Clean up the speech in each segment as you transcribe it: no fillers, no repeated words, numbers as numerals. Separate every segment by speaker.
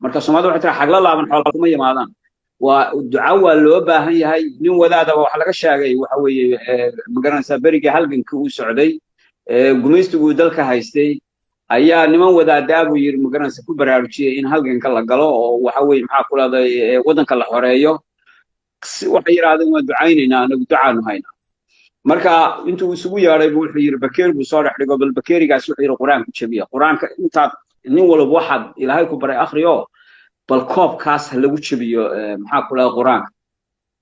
Speaker 1: Marka Soomaalida waxay tiraa xagla laaban xoola kuma yimaadaan. Waa duca, waa loo baahan yahay. Nin wadaadaba waxa laga sheegay, waxa weeye, magaranaysaa, berigii halgankii uu socday, gumaystigu dalka haystay, ayaa niman wadaadaa buu yidhi, magaranaysa, ku baraarujiyey in halganka la galo oo, waxa weeye, maxaa ku leedahay, waddanka la xoreeyo. Waxay yidhahdeen, "Waan ducaynaynaa, anagu ducaanu haynaa." Marka intuu isugu yeedhay buu wuxuu yidhi, bakeeri buu soo dhex dhigo, bal bakeerigaas, wuxuu yidhi, "Qur-aanku jebiya, qur-aanka intaad nin walba waxaad Ilaahay ku baray akhriyo, bal koobkaas ha lagu jebiyo, maxaa ku leedahay, qur-aanka."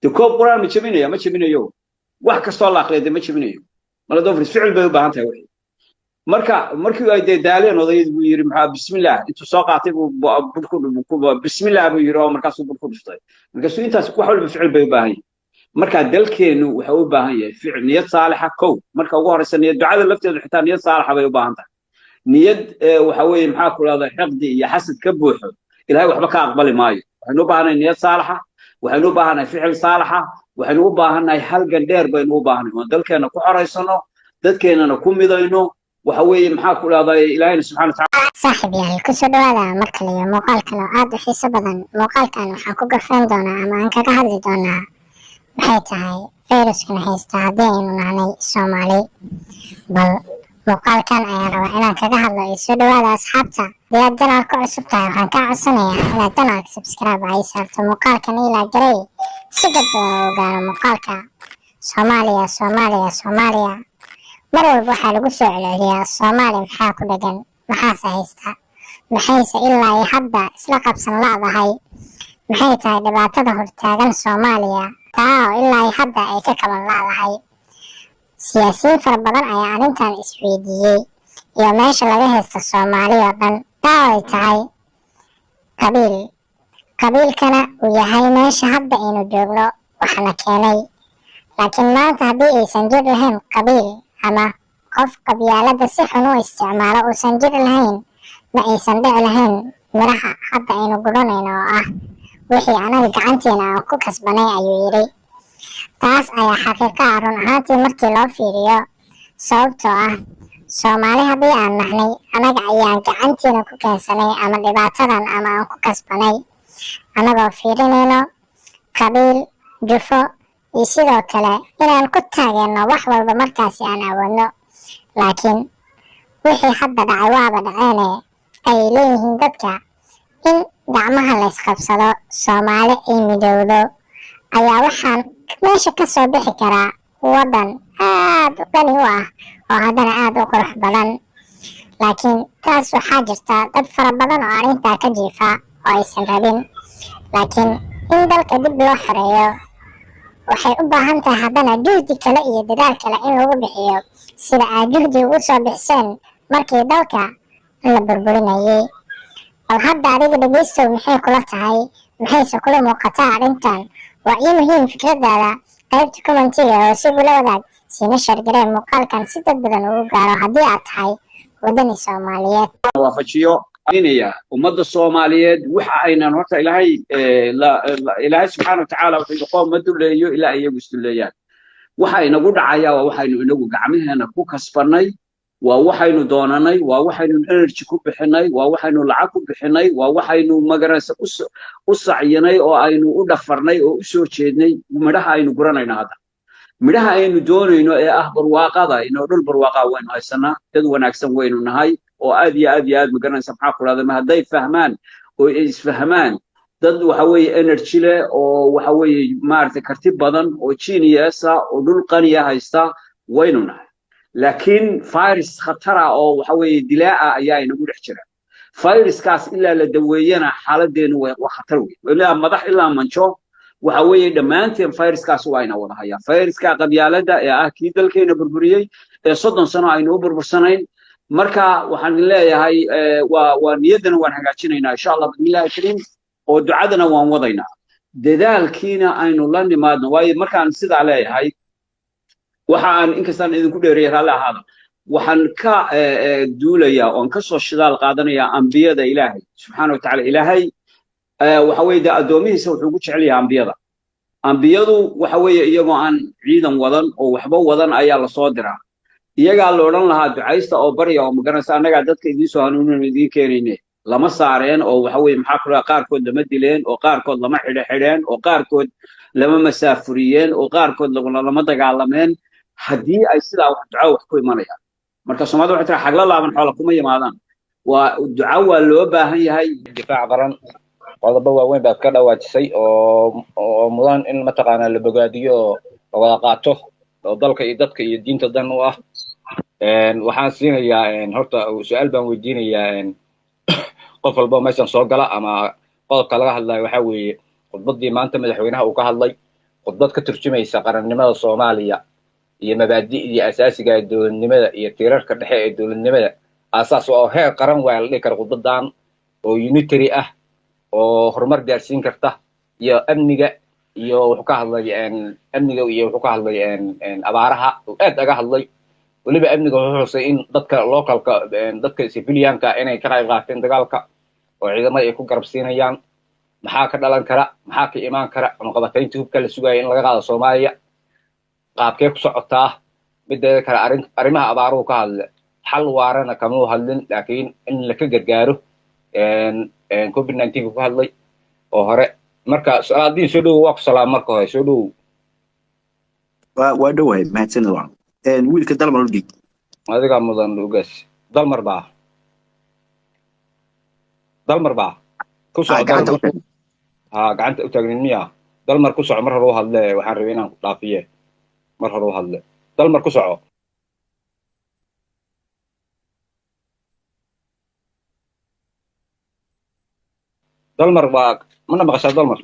Speaker 1: De koob qur-aan ma jebinaya? Ma jebinayo. Wax kastoo la akhriya de ma jebinayo maladofris, ficil bay u baahan tahay wixii. Marka markii ay dee daaleen odayadii, buu yidhi, maxaa, bismillah intuu soo qaatay buu bur ku bismillah buu yidhi, oo markaasuu bur ku dhuftay. Markaasuu intaas wax walba ficil bay u baahan yihin. Marka dalkeennu wuxuu u baahan yahay ficil, niyad saalixa kow. Marka ugu horeysa niyad, ducada lafteedu xitaa niyad saalixa bay u baahan tahay. Niyad, waxa weeye, maxaa ku lahdaa, xiqdi iyo xasad ka buuxo, Ilahay waxba ka aqbali maayo. Waxaynu u baahannahay niyad saalixa, waxaynu u baahannahay ficil saalixa, waxaynu u baahannahay halgan dheer baynu u baahannahay oon dalkeenna ku xoraysano, dadkeennana ku midayno. Waxa weeye, maxaa ku lahday, Ilaahayna subxana wataala.
Speaker 2: Saaxiib yaal, kusoo dhawaada mar kale iyo muuqaal kale oo aad u xiiso badan. Muuqaalkan waxaan ku gorfayn doonaa ama aan kaga hadli doonaa maxay tahay fayraskan haysta haddii aynu nahnay Soomaali. Bal muuqaalkan ayaan rabaa inaan kaga hadlo iyo soo dhawaada asxaabta. Haddii aad channel ku cusub tahay, waxaan kaa codsanayaa inaad channelka subscribe ay saarto, muuqaalkan ilaa garey si dad badan u gaaro muuqaalka. Soomaaliya, Soomaaliya, Soomaaliya, mar walba waxaa lagu soo celceliyaa Soomaaliya. Maxaa ku dhegan? Maxaase haysta? Maxayse ilaa iyo hadda isla qabsan la'dahay? Maxay tahay dhibaatada hortaagan Soomaaliya taa oo ilaa iyo hadda ay ka kaban la'dahay? Siyaasiyiin fara badan ayaa arrintan isweydiiyey iyo meesha laga haysta Soomaali oo dhan, taa oo ay tahay qabiil, qabiilkana uu yahay meesha hadda aynu joogno waxna keenay. Laakiin maanta haddii aysan jir lahayn qabiil ama qof qabyaalada si xun u isticmaalo uusan jir lahayn, ma aysan dhici lahayn miraha hadda aynu guranayno oo ah wixii anaga gacanteena aan ku kasbanay, ayuu yidhi. Taas ayaa xaqiiqa ah run ahaantii markii loo fiiriyo, sababtoo ah Soomaali haddii aan nahnay, anaga ayaan gacanteena ku keensanay ama dhibaatadan ama aan ku kasbanay, annagoo fiirinayno qabiil, jufo iyo sidoo kale inaan ku taageerno wax walba markaasi aan awoodno. Laakiin wixii hadda dhacay waaba dhaceene, ayay leeyihiin dadka. In gacmaha laysqabsado, Soomaali ay midowdo, ayaa waxaan meesha ka soo bixi karaa waddan aad u qani u ah oo haddana aad u qurux badan. Laakiin taas waxaa jirta dad fara badan oo arrintaa ka jiifa oo aysan rabin. Laakiin in dalka dib loo xoreeyo waxay u baahan tahay haddana juhdi kale iyo dadaal kale in lagu bixiyo, sida aad juhdi ugu soo bixiseen markii dalka la burburinayay. Bal hadda adiga dhegeystow, maxay kula tahay? Maxayse kula muuqataa arrintan? Waa ii muhiim fikradaada. Qaybta commentiga oo si gula wadaag, siina share garee muuqaalkan si dad badan ugu gaaro haddii aad tahay wadani Soomaaliyeed.
Speaker 1: Waafajiyo inaya ummadda Soomaaliyeed waxa aynan horta Ilaahay subxaana watacaala wuxuu yidhi, "Qoom ma duleeyo ilaa iyagu isduleeyaan." Waxa inagu dhacaya waa waxaynu inagu gacmaheena ku kasbanay, waa waxaynu doonanay, waa waxaynu energy ku bixinay, waa waxaynu lacag ku bixinay, waa waxaynu magaraysa u sacyinay oo aynu u dhafarnay oo u soo jeednay. Midhaha aynu guranayno hadda, midhaha aynu doonayno ee ah barwaaqada, inoo dhul barwaaqa waynu haysanaa, dad wanaagsan waynu nahay oo aad iyo aad iyo aad, magaranaysa, maxaa ku dhahda, ma hadday fahmaan oo ay isfahmaan, dad waxa weeye energy leh oo, waxa weeye, maaragtay, karti badan oo genius ah oo dhul qaniya haysta waynu nahay. Laakiin virus khatara oo, waxa weeye, dilaa'a ayaa inagu dhex jira. Viruskaas ilaa la daweeyana xaaladeenu waa khatar weyn, ilaa madax ilaa manjo. Waxa weeye, dhammaanteen viruskaas waa ina wada hayaa, viruska qabyaaladda ee ah kii dalkeena burburiyey ee 30 sano aynu u burbursanayn. Marka waxaan leeyahay, waa niyaddana waan hagaajinaynaa, insha Allah bismillahi kariim, oo ducadana waan wadaynaa, dadaalkiina aynu la nimaadno. Waayo, markaan sidaa leeyahay, waxa aan inkastaan idinku dheereeyay, raalli ahaada, waxaan ka duulayaa oon kasoo shidaal qaadanayaa ambiyada Ilaahay subxaana watacaala. Ilaahay, waxa weeye, dee addoomihiisa wuxuu ugu jecel yahay ambiyada. Ambiyadu, waxa weeye, iyagoo aan ciidan wadan oo waxba wadan ayaa lasoo diraa. Iyagaa la odhan lahaa, "Ducaysta oo barya oo, magaranaysa, annagaa dadka idiin soo hanuunin, idiin keenayne." Lama saareen oo waxa weeye, maxaa ku dhaha, qaarkood lama dileen oo qaarkood lama xidho xidheen oo qaarkood lama masaafuriyeen oo qaarkood lama dagaalameen haddii ay sidaa wax duco wax ku imanayaan. Marka Soomaalida waxay tiraa, "Xagla laaban xoola kuma yimaadaan." Waa duco, waa loo baahan yahay.
Speaker 3: Difaac qaran, qodobo waaweyn baad ka dhawaajisay oo mudan in mataqaanaa la bogaadiyo oo la wada qaato oo dalka iyo dadka iyo diinta dan u ah. Waxaan siinayaa horta, su-aal baan weydiinayaa qof walba oo meeshan soo gala ama qodobka laga hadlayo. Waxaa weeye khudbaddii maanta madaxweynaha uu ka hadlay, khudbad ka turjumaysa qarannimada Soomaaliya iyo mabaadi'dii asaasiga ee dowladnimada iyo tiirarka dhexe ee dowladnimada aasaas oo heer qaran waa la dhihi kara, khudbadan oo unitary ah oo horumar gaarsiin karta iyo amniga iyo wuxuu ka hadlay amniga iyo wuxuu ka hadlay abaaraha uu aad aga hadlay. Weliba amniga wuxuu xusay in dadka localka, dadka civilianka inay ka qayb qaateen dagaalka oo ciidamada ay ku garab siinayaan. Maxaa ka dhalan kara, maxaa ka imaan kara cunaqabataynta hubka la sugaya in laga qaado Soomaaliya? Qaabkee ku socotaa? Mideeda kale, arrin arrimaha abaaruhu ka hadle, xal waarana kamuu hadlin, laakiin in laka gargaaro COVID-19 ku hadlay oo hore. Marka Salaadiin, soo dhowow, waa ku salaam marka hore, soo dhowow.
Speaker 4: Waa dhowahay, mahadsanid. Waa wiilka Dalmar u dhiib.
Speaker 3: Adigaa mudan, ugaas. Dalmar baa, Dalmar baa ku soco.
Speaker 4: Gacanta.
Speaker 3: Dalmar ha, gacanta u taagnin miya? Dalmar, ku soco. Mar hore u hadle, waxaan rabay inaan ku dhaafiye. Mar hore u hadle, Dalmar, ku soco. Dalmar waa mana maqashaa, Dalmar?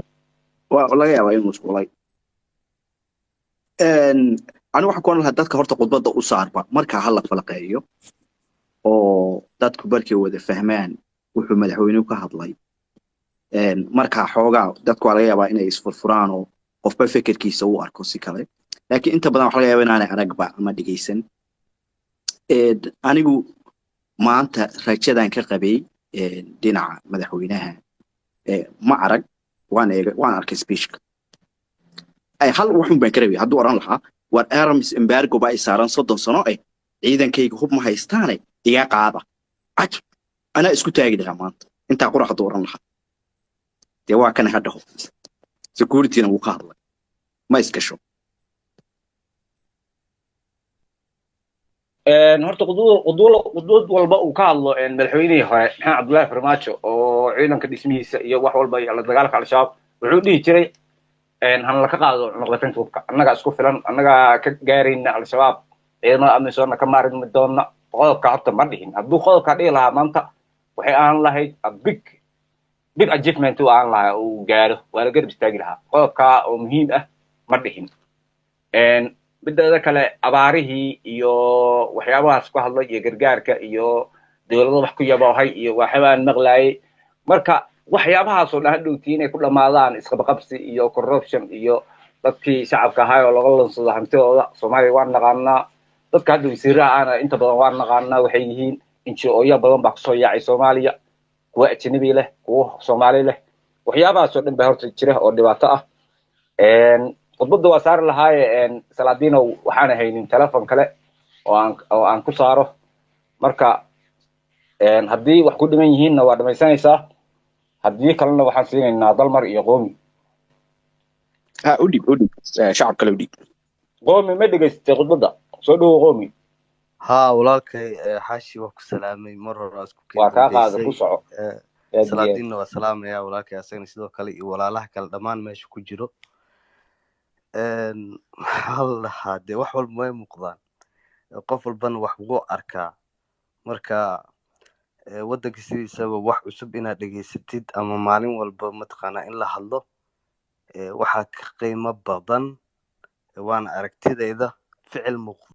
Speaker 4: Waa laga yaabaa inuu mashquulay. Anigu waxaan ku oran lahaa dadka horta khudbadda u saarba markaa ha la falaqeeyo oo dadku barkay wada fahmaan wuxuu madaxweynuhu ka hadlay. Markaa xoogaa dadku waa laga yaabaa inay isfurfuraan oo qofba fekerkiisa u arko si kale, laakiin inta badan waxa laga yaabaa inaanay aragba ama dhegeysan. Anigu maanta rajadan ka qabay dhinaca madaxweynaha ma arag. Waan eegay, waan arkay speechka. Ay hal wuxuun baan ka rabay, hadduu oran lahaa, "War arms embargo baa i saaran 30 sano eh, ciidankayga hub ma haystaane, iga qaada," cajab, anaa isku taagi lahaa maanta. Intaa qura hadduu oran lahaa, dee waa kana ha dhaho. Securityna wuu ka hadlay, ma iskasho.
Speaker 3: Horta quduud walba uu ka hadlo madaxweynihii hore Maxamed Cabdullaahi Farmaajo oo ciidanka dhismihiisa iyo wax walba iyo la dagaalka Al-Shabaab, wuxuu dhihi jiray, "Hana laka qaado cunaqabataynta hubka, annagaa isku filan, annagaa ka gaarayna Al-Shabaab, ciidamada AMISOMna ka maarmi doona." Qodobka horta ma dhihin. Hadduu qodobka dhihi lahaa maanta, waxay ahaan lahayd a big big achievement uu ahaan lahaa uu gaaro, waa la garab istaagi lahaa. Qodobka oo muhiim ah ma dhihin. Mideeda kale, abaarihii iyo waxyaabahaas ku hadlay iyo gargaarka iyo dowlado wax ku yaboohay iyo waxyaabaan maqlaayay. Marka waxyaabahaasoo dhan hadhowtii inay ku dhammaadaan isqabqabsi iyo corruption iyo dadkii shacabka ahaa oo laga lunsado hantidooda. Soomaaliya waan naqaanaa, dadka hadda wasiiraha ahna inta badan waan naqaanaa waxay yihiin. NGO-ya badan baa kusoo yaacay Soomaaliya, kuwa ajnabi leh, kuwa Soomaali leh. Waxyaabahaasoo dhan baa horta jira oo dhibaato ah. Khudbadda waa saari lahaaye, Salaadiinow, waxaan haynin telefon kale oo aan ku saaro. Marka haddii wax ku dhiman yihiinna waa dhamaysanaysaa, haddii kalena waxaan siinaynaa Dalmar iyo Qoomi.
Speaker 4: Ha, u dhiib, u dhiib shacab kale u dhiib.
Speaker 3: Qoomi, ma dhegaystay khudbadda? Soo dhowo, Qoomi.
Speaker 5: Haa walaalkay, Xaashi, waa ku salaamay. Mar hore waa isku
Speaker 3: Waa kaa qaada, ku
Speaker 5: dambeysay.
Speaker 3: soco. Aad iyo aad.
Speaker 5: Salaadiinna waa salaamaya walaalkay, asagana sidoo kale iyo walaalaha kale dhammaan meesha ku jiro. Maxaa la dhahaa, dee wax walba way muuqdaan, qof walbana wax wuu arkaa. Marka waddanka sidiisaba wax cusub inaad dhegaysatid ama maalin walba mataqaanaa in la hadlo, waxaa ka qiimo badan, waana aragtidayda, ficil muuqda.